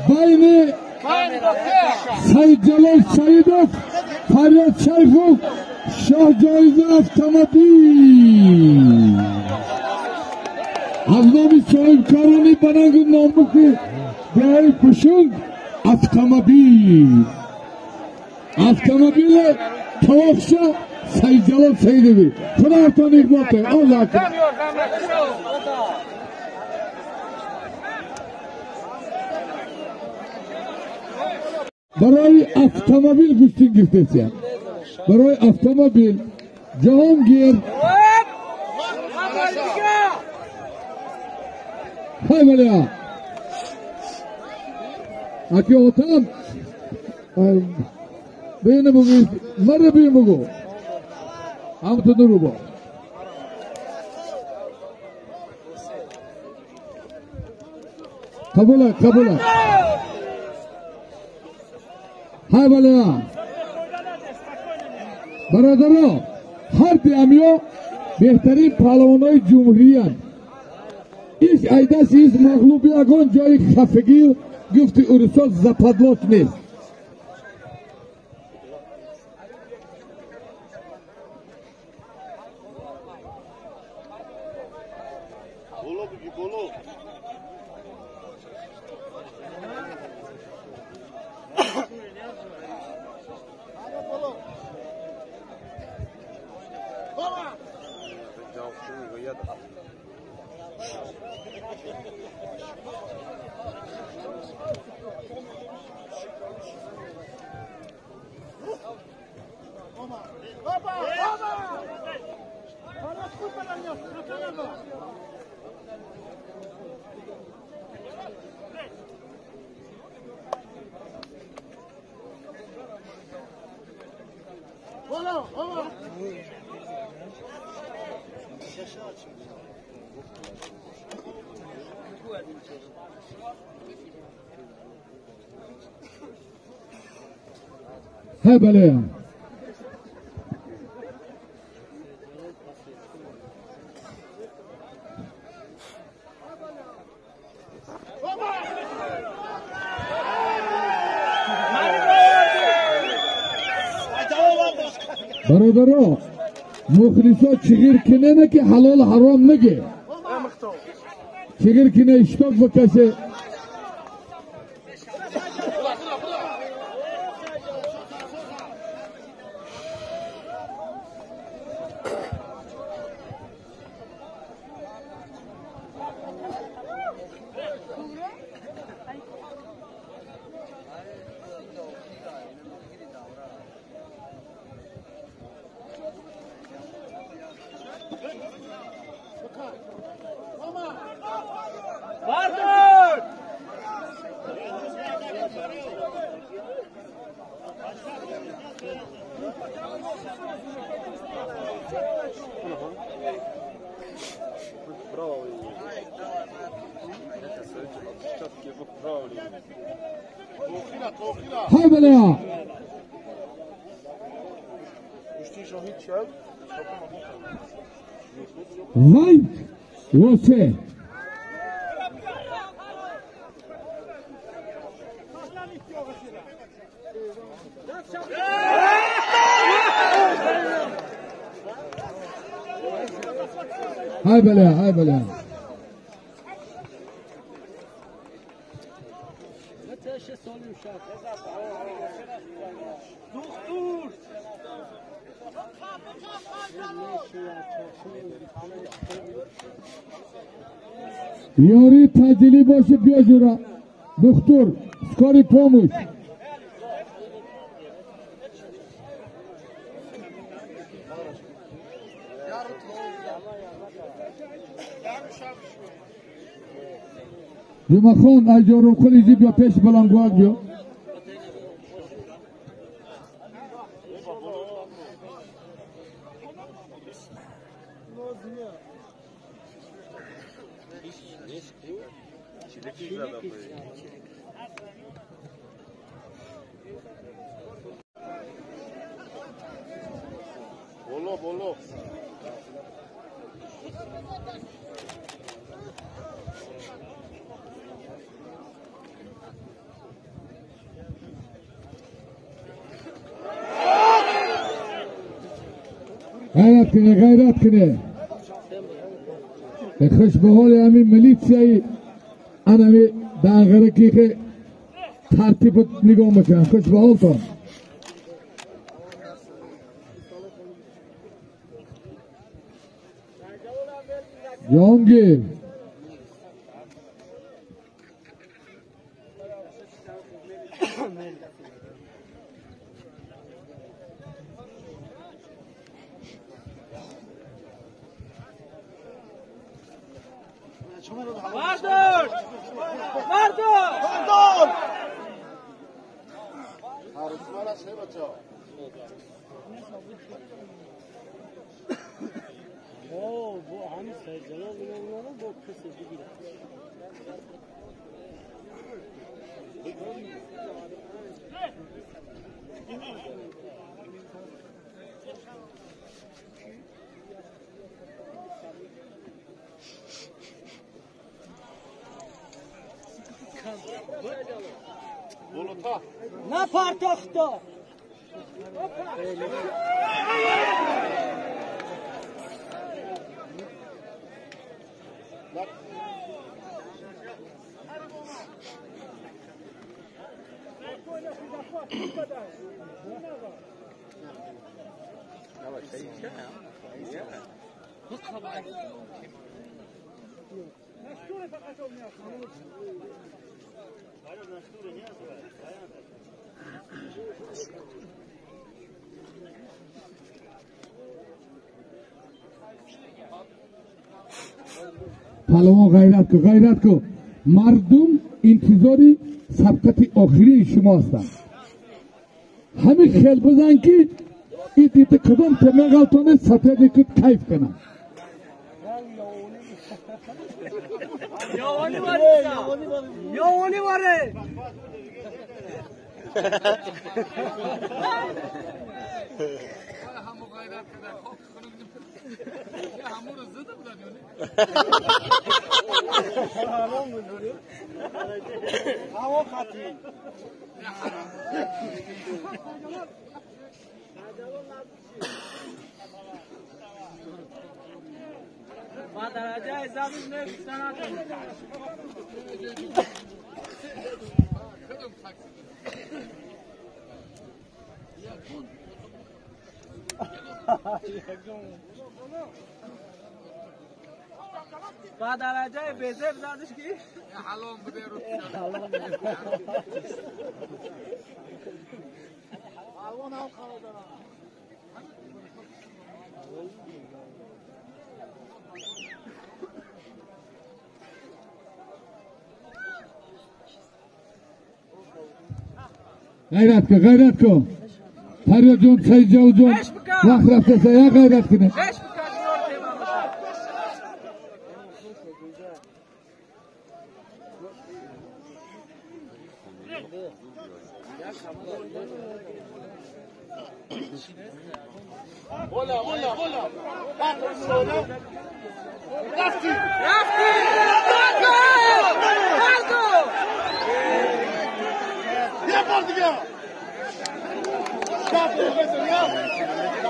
Байни Саидҷалол Саидов, Фарёд Шарифов, шоҳҷоиза автомобил. Аз номи соҳибкорони банангу номуси деҳаи Пушунг автомобил. Автомобили Товша Саидҷалол Саидови. Худоятон иқбол кунад. Аллоҳ акбар. Барои автомобил гӯштин гирифтесия. Барои автомобил Ҷаҳонгир. Ҳай баля. Аки отам. Бина бугу, мара бин бугу. Ҳам ту дуру бо. Қабула, қабула. Ҳай баля. Бародаро, ҳар ди амиё беҳтарин паҳлавонои ҷумҳуриянд. Иш айдас ис мағлуби ягон ҷои хафагӣ гуфти урусо западлос нест. Ҳай баля. Бародаро, мухлисо чиғир кинена ки ҳалол ҳаром наге. Чиғир кине ишток бикаше. Ҳай баля. Вайт восе. Ҳай баля, ҳай баля. Ёри таҷилӣ боше биё ҷура. Духтур, скорый помощь. Ҷумахон аз ҷорубқул изи биё пеш балангуак биё. Ғайрат куне, ғайрат куне. Хуш ба ҳоли ҳамин милитсияи анами Данғара ки тартиб нигоҳ мекунанд. Хуш ба ҳолтон. Ҷонгир. Напартохто! Палавон ғайрат ку, ғайрат ку. Мардум интизори сабқати охирии шумо ҳастанд. Ҳамин хел бизан ки идита кудом темеғалтоне сафеди куд кайф кунанд. Ёвони варе! با درجه بیزه بزادش کی؟ حلوم بده رو. غیرت کن، غیرت کن. فریاد جون، سید جان جون، وقت رفته سیا غیرت کنه. رفتی! رفتی!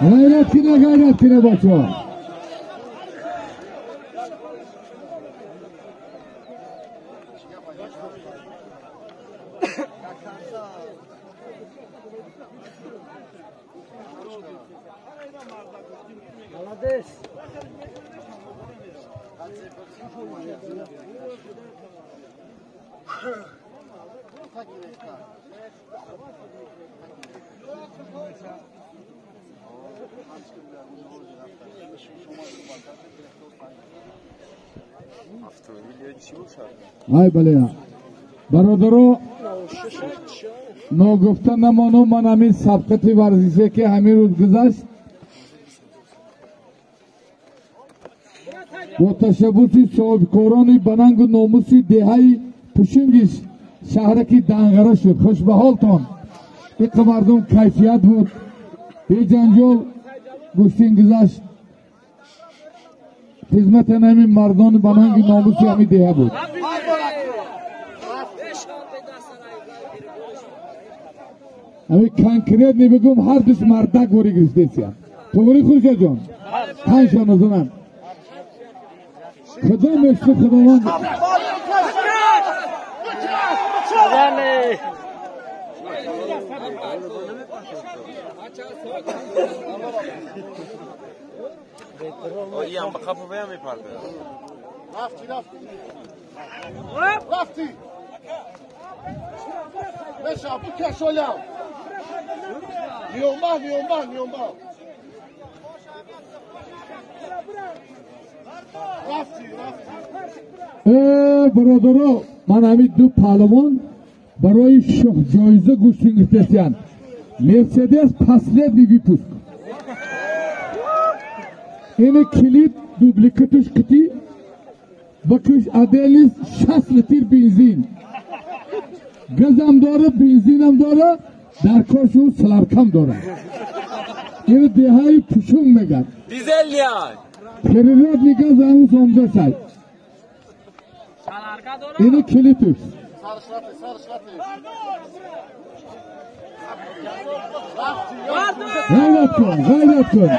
غیرت کنه، غیرت کنه بچه. Ай бале, бародаро, ногуфта намонум, ман ҳамин сабқати варзише ки ҳамин рӯз гузашт бо ташаббуси соҳибкорони банангу номуси деҳаи Пушинги шаҳраки Данғара шуд. Хушбаҳолтон, иқа мардум кайфият буд, беҷанҷол гӯштин гузашт. Хизмати ҳамин мардони бананги номуси ҳамин деҳа буд. Ҳамин конкрет мебигӯм, ҳар душ мардак вори гирифтесия. Тоғри Хуршедҷон, панҷ назананд. Худо мешти Худованд. Rafti, Rafti. Rafti. Meşa, bu keşolam. Niyomba, niyomba, niyomba. Rafti, Rafti. Бародаро, ман ҳамин ду паҳлавон барои шоҳҷоиза гӯштин гирифтесиянд. Мерседес последний выпуск. Ини килид дубликатиш кити бакиш аделис 60 литр бензин. Газам дора, бензинам дора, дар коршу саларкам дора. Ини деҳаи пушун мегад. Дизел. Переродный газ ҳанӯз омзашад. Ини килитиш. Ғайрат кун, ғайрат кун.